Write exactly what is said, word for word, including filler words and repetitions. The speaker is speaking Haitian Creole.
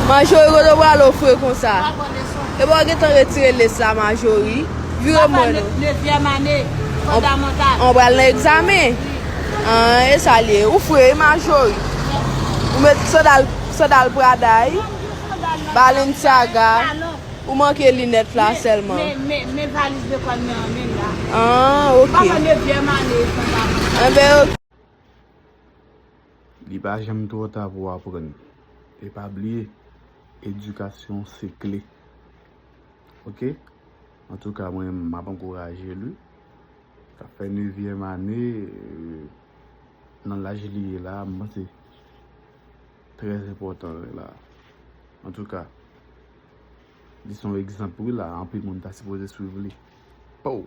Majori, kote w prale w fre konsa? Epi w gentan retire lès la, Majori. Vire m wè nou. Nevyèm ane fondamantal. Ou pral nan egzamen? An, e sa l ye. Ou fre, Majori. Ou met sandal, sandal Prada, wi. Balenciaga. Ou manke linèt la sèlman. Men, men, men valiz lekòl mwen an menm la. An, ok. Papa, nevyèm ane fondamantal. Enben, ok. Li pa janm twò ta pou w aprann. E pa bliye, edikasyon se kle. Ok? Antouka, mwen, m ap ankouraje l, wi. L ap fè nevyèm ane, euh, nan laj li ye la, m panse trè enpòtan la. Antouka, li se yon egzanp, wi, la. Anpil moun ta sipoze swiv li. Pow!